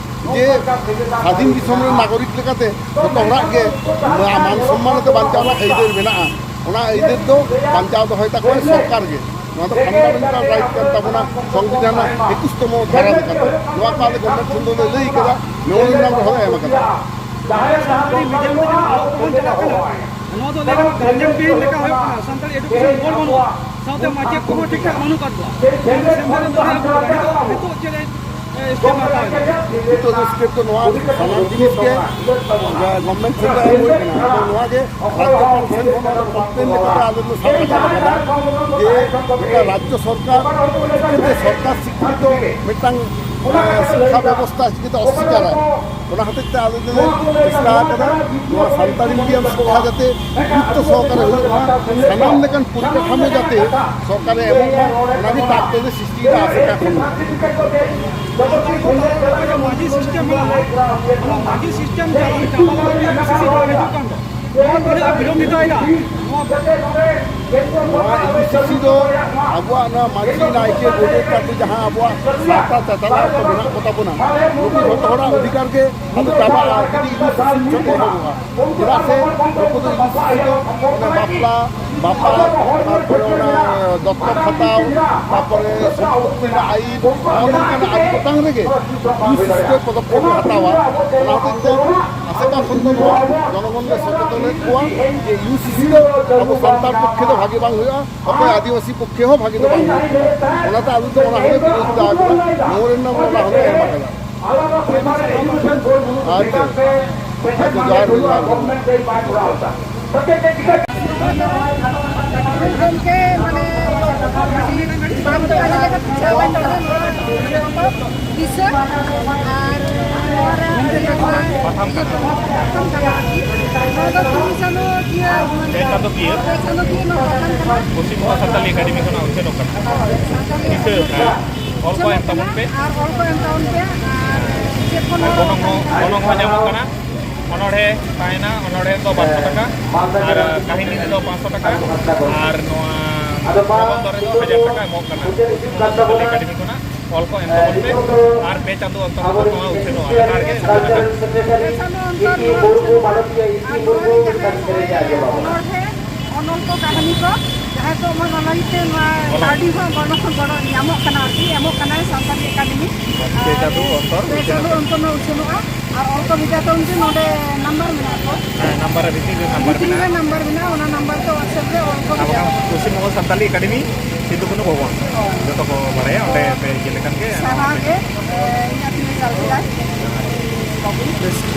ᱡᱮ ᱥᱟᱹᱫᱷᱤᱱ ᱫᱤᱥᱚᱢ ᱨᱮᱱ ᱱᱟᱜᱚᱨᱤᱠ ᱞᱮᱠᱟᱛᱮ ᱡᱚᱛᱚ ᱦᱚᱲᱟᱜ ᱜᱮ ᱢᱟ-, ᱢᱟᱱ ᱥᱚᱢᱢᱟᱱ ᱛᱮ ᱵᱟᱧᱪᱟᱣ ᱨᱮᱱᱟᱜ ᱟᱹᱭᱫᱟᱹᱨ ᱢᱮᱱᱟᱜᱼᱟ᱾ ᱚᱱᱟ ᱟᱹᱭᱫᱟᱹᱨ ᱫᱚ ᱵᱟᱧᱪᱟᱣ ᱫᱚᱦᱚᱭ ᱛᱟᱠᱚᱣᱟᱭ ᱥᱚᱨᱠᱟᱨ ᱜᱮ᱾ ᱱᱚᱣᱟ ᱫᱚ ᱯᱷᱟᱱᱰᱟᱢᱮᱱᱴᱟᱞ ᱨᱟᱭᱤᱴ ᱠᱟᱱ ᱛᱟᱵᱚᱱᱟ, ᱥᱚᱝᱵᱤᱫᱷᱟᱱ ᱨᱮᱱᱟᱜ ᱮᱠᱩᱥ ᱛᱚᱢᱚ ᱫᱷᱟᱨᱟ ᱞᱮᱠᱟᱛᱮ᱾ ᱱᱚᱣᱟ ᱠᱚ ᱟᱞᱮ ᱜᱚᱵᱷᱢᱮᱱᱴ ᱴᱷᱮᱱ ᱫᱚᱞᱮ ᱞᱟᱹᱭ ᱠᱟᱫᱟ, ᱢᱮᱢᱳᱨᱮᱱᱰᱟᱢ ᱨᱮᱦᱚᱸ ᱞᱮ ᱮᱢ ᱠᱟᱫᱟ᱾ ᱟᱹᱰᱤ ᱢᱤᱰᱤᱭᱟᱢ ᱛᱮ ᱡᱟᱦᱟᱸ ᱟᱞᱳᱪᱚᱱᱟ ᱪᱟᱞᱟᱜ ᱠᱟᱱᱟ, ᱱᱚᱣᱟ ᱫᱚ ᱞᱟᱹᱭ ᱜᱟᱱᱚᱜᱼᱟ ᱜᱟᱨᱡᱮᱱ ᱵᱤᱦᱤᱱ ᱞᱮᱠᱟ ᱦᱩᱭᱩᱜ ᱠᱟᱱᱟ᱾ ᱥᱟᱱᱛᱟᱲᱤ ᱮᱰᱩᱠᱮᱥᱚᱱ ᱵᱳᱨᱰ ᱵᱟᱹᱱᱩᱜᱼᱟ, ᱥᱟᱶᱛᱮ ᱢᱟᱪᱮᱫ ᱠᱚᱦᱚᱸ ᱴᱷᱤᱠ ᱴᱷᱟᱠ ᱵᱟᱹᱱᱩᱜ ᱟᱠᱟᱫ ᱠᱚᱣᱟ᱾ ᱱᱚᱣᱟ ᱥᱮᱢᱞᱮᱫ ᱫᱚ ᱱᱤᱛᱚᱜ ᱪᱮᱫ ᱮ, ᱮ, ᱥᱴᱮᱯ ᱦᱟᱛᱟᱣ ᱮᱫᱟ? ᱱᱤᱛᱚᱜ ᱫᱚ ᱥᱴᱮᱯ ᱫᱚ ᱱᱚᱣᱟ ᱥᱟᱱᱟᱢ ᱡᱤᱱᱤᱥ ᱜᱮ ᱜᱚᱵᱷᱢᱮᱱᱴ ᱴᱷᱮᱱ ᱫᱚ ᱮᱢ ᱦᱩᱭ ᱠᱟᱱᱟ᱾ ᱟᱫᱚ ᱱᱚᱣᱟ ᱜᱮ ᱨᱟᱡᱽᱡᱚ ᱯᱟᱦᱴᱟ ᱥᱮᱱ ᱠᱷᱚᱱ ᱱᱚᱣᱟ ᱫᱚ ᱠᱚᱢᱯᱞᱮᱱ ᱞᱮᱠᱟᱛᱮ ᱟᱞᱮ ᱞᱮ ᱥᱟᱵ ᱨᱟᱠᱟᱵ ᱟᱠᱟᱫᱟ ᱡᱮ ᱢᱤᱫᱴᱟᱝ ᱨᱟᱡᱽᱡᱚ ᱥᱚᱨᱠᱟᱨ ᱪᱤᱠᱟᱹᱛᱮ ᱥᱚᱨᱠᱟᱨ ᱥᱤᱠᱠᱷᱤᱛᱚ ᱢᱤᱫᱴᱟᱝ ᱚᱱᱟ ᱥᱤᱠᱠᱷᱟ ᱵᱮᱵᱚᱥᱛᱷᱟ ᱪᱤᱠᱟᱹᱛᱮ ᱚᱥᱥᱤᱠᱟᱨᱟ? ᱚᱱᱟ ᱦᱚᱛᱮᱡ ᱛᱮ ᱟᱞᱮ ᱫᱚᱞᱮ ᱪᱮᱥᱴᱟ ᱟᱠᱟᱫᱟ ᱱᱚᱣᱟ ᱥᱟᱱᱛᱟᱲᱤ ᱢᱤᱰᱤᱭᱟᱢ ᱥᱤᱠᱠᱷᱟ ᱡᱟᱛᱮ ᱜᱩᱨᱩᱛᱛᱚ ᱥᱚᱦᱚᱠᱟᱨᱮ ᱦᱩᱭᱩᱜ ᱢᱟ, ᱥᱟᱱᱟᱢ ᱞᱮᱠᱟᱱ ᱯᱚᱨᱤᱠᱟᱴᱷᱟᱢᱳ ᱡᱟᱛᱮ ᱥᱚᱨᱠᱟᱨᱮ ᱮᱢᱚᱜ ᱢᱟ, ᱚᱱᱟᱜᱮ ᱪᱟᱯ ᱫᱚᱞᱮ ᱥᱤᱥᱴᱤᱭᱮᱫᱟ ᱟᱥᱮᱠᱟ ᱠᱷᱚᱱ᱾ ᱢᱟᱹᱡᱷᱤ ᱥᱤᱥᱴᱮᱢ ᱢᱮᱱᱟᱜᱼᱟ, ᱚᱱᱟ ᱢᱟᱹᱡᱷᱤ ᱥᱤᱥᱴᱮᱢ ᱪᱟᱵᱟ ᱞᱟᱹᱜᱤᱫ ᱤᱭᱩ ᱥᱤ ᱥᱤ ᱫᱚ ᱦᱤᱡᱩᱜ ᱠᱟᱱ ᱫᱚ᱾ ᱱᱚᱣᱟ ᱛᱤᱱᱟᱹᱜ ᱵᱤᱞᱚᱢᱵᱤᱛ ᱮᱫᱟ? ᱱᱚᱣᱟ ᱤᱭᱩ ᱥᱤ ᱥᱤ ᱫᱚ ᱟᱵᱚᱣᱟᱜ ᱱᱚᱣᱟ ᱢᱟᱹᱡᱷᱤ ᱱᱟᱭᱠᱮ ᱜᱚᱰᱮᱛ ᱟᱛᱮ ᱡᱟᱦᱟᱸ ᱟᱵᱚᱣᱟᱜ ᱥᱟᱶᱛᱟ ᱪᱟᱪᱞᱟᱣ ᱠᱚ ᱢᱮᱱᱟᱜ ᱠᱚ ᱛᱟᱵᱚᱱᱟ, ᱱᱩᱠᱩ ᱡᱷᱚᱛᱚ ᱦᱚᱲᱟᱜ ᱚᱫᱷᱤᱠᱟᱨ ᱜᱮ ᱟᱫᱚ ᱪᱟᱵᱟᱜᱼᱟ ᱡᱩᱫᱤ ᱤᱭᱩ ᱥᱤ ᱥᱤ ᱴᱷᱮᱱ ᱮᱦᱚᱵᱚᱜᱼᱟ᱾ ᱪᱮᱫᱟᱜ ᱥᱮ ᱱᱩᱠᱩ ᱫᱚ ᱤᱭᱩ ᱥᱤ ᱥᱤ ᱫᱚ ᱚᱱᱮ ᱵᱟᱯᱞᱟ, ᱵᱟᱯᱞᱟ, ᱛᱟᱨᱯᱚᱨᱮ ᱚᱱᱟ ᱫᱚᱛᱛᱚᱠ ᱦᱟᱛᱟᱣ, ᱛᱟᱨᱯᱚᱨᱮ ᱥᱚᱢᱯᱚᱛᱛᱤ ᱨᱮᱱᱟᱜ ᱟᱹᱭᱤᱱ, ᱱᱚᱜᱼᱚ ᱱᱚᱝᱠᱟᱱᱟᱜ ᱟᱹᱰᱤ ᱜᱚᱴᱟᱝ ᱨᱮᱜᱮ ᱤᱭᱩ ᱥᱤ ᱥᱤ ᱫᱚ ᱯᱚᱫᱚᱠᱷᱮᱯ ᱮ ᱦᱟᱛᱟᱣᱟ᱾ ᱚᱱᱟ ᱦᱚᱛᱮᱡ ᱛᱮ ᱟᱥᱮᱠᱟ ᱠᱷᱚᱱ ᱫᱚ ᱱᱚᱣᱟ ᱡᱚᱱᱚᱜᱚᱱ ᱞᱮ ᱥᱚᱪᱮᱛᱚᱱᱮᱫ ᱠᱚᱣᱟ ᱡᱮ ᱤᱭᱩ ᱥᱤ ᱥᱤ ᱫᱚ ᱟᱵᱚ ᱥᱟᱱᱛᱟᱲ ᱯᱚᱠᱠᱷᱮ ᱫᱚ ᱵᱷᱟᱜᱮ ᱵᱟᱝ ᱦᱩᱭᱩᱜᱼᱟ, ᱚᱠᱚᱭ ᱟᱹᱫᱤᱵᱟᱹᱥᱤ ᱯᱚᱠᱠᱷᱮ ᱦᱚᱸ ᱵᱷᱟᱜᱮ ᱫᱚ ᱵᱟᱝ ᱦᱩᱭᱩᱜᱼᱟ᱾ ᱚᱱᱟᱛᱮ ᱟᱞᱮ ᱫᱚ ᱚᱱᱟ ᱦᱚᱸᱞᱮ ᱵᱤᱨᱳᱫᱷ ᱫᱟ ᱟᱠᱟᱫᱟ᱾ ᱢᱮᱢᱳᱨᱮᱱᱰᱟᱢ ᱚᱱᱟ ᱦᱚᱸᱞᱮ ᱮᱢ ᱟᱠᱟᱫᱟ᱾ ᱟᱪᱪᱷᱟ, ᱟᱪᱪᱷᱟ, ᱡᱚᱦᱟᱨ ᱜᱮ, ᱡᱚᱦᱟᱨ ᱜᱮ᱾ ᱜᱩᱨᱩ ᱜᱚᱢᱠᱮ ᱢᱟᱱᱮ ᱵᱟᱝ ᱛᱟᱦᱮᱸ ᱞᱮᱠᱟᱛᱮ ᱪᱟᱵᱟᱭᱮᱱ ᱛᱟᱵᱚᱱᱟ ᱱᱚᱣᱟ ᱫᱤᱥᱟᱹ ᱟᱨ ᱱᱚᱣᱟ ᱨᱮ ᱯᱟᱛᱷᱟᱢ ᱠᱟᱱᱟ᱾ ᱯᱟᱛᱷᱟᱢ ᱠᱟᱱᱟ ᱟᱨᱠᱤ᱾ ᱱᱚᱣᱟ ᱫᱚ ᱛᱤᱱ ᱪᱟᱸᱫᱚ ᱠᱤᱭᱟᱹ ᱢᱟᱱᱮ ᱯᱮ ᱪᱟᱸᱫᱚ ᱠᱤᱭᱟᱹ᱾ ᱯᱮ ᱪᱟᱸᱫᱚ ᱠᱤᱭᱟᱹ ᱱᱚᱣᱟ ᱯᱟᱛᱷᱟᱢ ᱠᱟᱱᱟ᱾ ᱯᱚᱥᱪᱤᱢ ᱵᱚᱝᱜᱚ ᱥᱟᱱᱛᱟᱞᱤ ᱮᱠᱟᱰᱮᱢᱤ ᱠᱷᱚᱱᱟᱜ ᱩᱪᱷᱟᱹᱱᱚᱜ ᱠᱟᱱᱟ᱾ ᱥᱟᱱᱛᱟᱞᱤ ᱫᱤᱥᱟᱹ ᱮᱠᱟᱰᱮᱢᱤ ᱠᱷᱚᱱᱟᱜ ᱟᱨ ᱚᱞ ᱠᱚ ᱩᱪᱷᱟᱹᱱᱚᱜ ᱮᱢ ᱛᱟᱵᱚᱱ ᱠᱟᱱᱟ᱾ ᱯᱮ᱾ ᱟᱨ ᱚᱞ ᱠᱚ ᱮᱢ ᱛᱟᱵᱚᱱ ᱯᱮ ᱟᱨ ᱪᱮᱫ ᱠᱚ ᱱᱚᱣᱟ ᱜᱚᱱᱚᱝ ᱦᱚᱸ, ᱜᱚᱱᱚᱝ ᱦᱚᱸ ᱧᱟᱢᱚᱜ ᱠᱟᱱᱟ᱾ ᱚᱱᱚᱬᱦᱮ ᱛᱟᱦᱮᱱᱟ, ᱚᱱᱚᱬᱦᱮ ᱫᱚ ᱵᱟᱨᱥᱚ ᱴᱟᱠᱟ, ᱟᱨ ᱠᱟᱹᱦᱱᱤ ᱨᱮᱫᱚ ᱯᱟᱸᱪᱥᱚ ᱴᱟᱠᱟ, ᱟᱨ ᱱᱚᱣᱟ ᱟᱫᱚ ᱢᱟ ᱯᱨᱚᱵᱚᱱᱫᱷᱚ ᱨᱮᱫᱚ ᱦᱟᱡᱟᱨ ᱴᱟᱠᱟ ᱮᱢᱚᱜ ᱠᱟᱱᱟ᱾ ᱢᱩᱪᱟᱹᱫ ᱦᱤᱡᱩᱜ ᱠᱟᱱ ᱛᱟᱵᱚᱱᱟ᱾ ᱮᱠᱟᱰᱮᱢᱤ ᱠᱷᱚᱱᱟᱜ ᱚᱞ ᱠᱚ ᱮᱢ ᱛᱟᱵᱚᱱ ᱯᱮ, ᱱᱤᱛᱚᱜ ᱫᱚ ᱟᱨ ᱯᱮ ᱪᱟᱸᱫᱳ ᱚᱱᱛᱚᱨ ᱚᱱᱛᱚᱨ ᱱᱚᱣᱟ ᱩᱪᱷᱟᱹᱱᱚᱜᱼᱟ, ᱞᱮᱛᱟᱲ ᱜᱮ ᱩᱪᱷᱟᱹᱱᱚᱜᱼᱟ᱾ ᱯᱮ ᱪᱟᱸᱫᱳ ᱚᱱᱛᱚᱨ ᱤᱧ ᱱᱚᱣᱟ ᱜᱩᱨᱩ ᱩᱪᱷᱟᱹᱱᱚᱜᱼᱟ᱾ ᱵᱷᱟᱨᱚᱛᱤᱭᱚ ᱤᱛᱤ ᱟᱨ ᱱᱚᱣᱟ ᱢᱩᱨᱢᱩ ᱨᱮ ᱡᱟᱦᱟᱸ ᱢᱤᱫᱴᱟᱝ ᱥᱮᱨᱮᱧ ᱟᱸᱡᱚᱢ ᱟᱵᱚᱱ᱾ ᱚᱱᱚᱬᱦᱮ, ᱚᱱᱚᱞ ᱠᱚ, ᱠᱟᱹᱦᱱᱤ ᱠᱚ, ᱡᱟᱦᱟᱸᱭ ᱠᱚ ᱚᱱᱟ ᱞᱟᱹᱜᱤᱫ ᱛᱮ ᱱᱚᱣᱟ ᱚᱱᱟ ᱠᱟᱹᱣᱰᱤ ᱦᱚᱸ ᱜᱚᱲᱚ, ᱜᱚᱲᱚ ᱧᱟᱢᱚᱜ ᱠᱟᱱᱟ ᱟᱨᱠᱤ, ᱮᱢᱚᱜ ᱠᱟᱱᱟᱭ ᱥᱟᱱᱛᱟᱞᱤ ᱮᱠᱟᱰᱮᱢᱤ᱾ ᱯᱮ ᱪᱟᱸᱫᱳ ᱚᱱᱛᱚᱨ ᱯᱮ ᱪᱟᱸᱫᱳ ᱩᱪᱷᱟᱹᱱᱚᱜ ᱠᱟᱱᱟ᱾ ᱚᱱᱛᱚᱨ ᱱᱚᱣᱟ ᱩᱪᱷᱟᱹᱱᱚᱜᱼᱟ᱾ ᱟᱨ ᱚᱞ ᱠᱚ ᱵᱷᱮᱡᱟ ᱛᱟᱵᱚᱱ ᱯᱮ, ᱱᱚᱰᱮ ᱱᱟᱢᱵᱟᱨ ᱢᱮᱱᱟᱜᱼᱟ ᱛᱚ᱾ ᱦᱮᱸ, ᱱᱟᱢᱵᱟᱨ ᱨᱮ ᱵᱷᱤᱛᱤᱨ ᱨᱮ ᱱᱟᱢᱵᱟᱨ ᱵᱷᱤᱛᱤᱨ ᱨᱮ ᱢᱮᱱᱟᱜᱼᱟ᱾ ᱱᱟᱢᱵᱟᱨ ᱢᱮᱱᱟᱜᱼᱟ, ᱚᱱᱟ ᱱᱟᱢᱵᱟᱨ ᱛᱮ WhatsApp ᱨᱮ ᱚᱞ ᱠᱚ ᱟᱨ ᱵᱷᱮᱡᱟ ᱵᱟᱠᱷᱟᱱ ᱠᱚᱣᱟ᱾ ᱯᱚᱥᱪᱤᱢ ᱵᱚᱝᱜᱚ ᱥᱟᱱᱛᱟᱞᱤ ᱮᱠᱟᱰᱮᱢᱤ, ᱥᱤᱫᱩ ᱠᱟᱹᱱᱦᱩ ᱵᱷᱚᱵᱚᱱ, ᱦᱳᱭ᱾ ᱡᱚᱛᱚ ᱠᱚ ᱵᱟᱲᱟᱭᱟ, ᱚᱸᱰᱮ ᱯᱮ ᱤᱭᱟᱹ ᱞᱮᱠᱷᱟᱱ ᱜᱮ᱾ ᱥᱟᱨᱦᱟᱣ ᱜᱮ, ᱮ, ᱤᱧᱟᱹᱜ ᱛᱤᱱᱟᱹᱜ ᱜᱟᱱ ᱠᱮᱫᱟᱭ᱾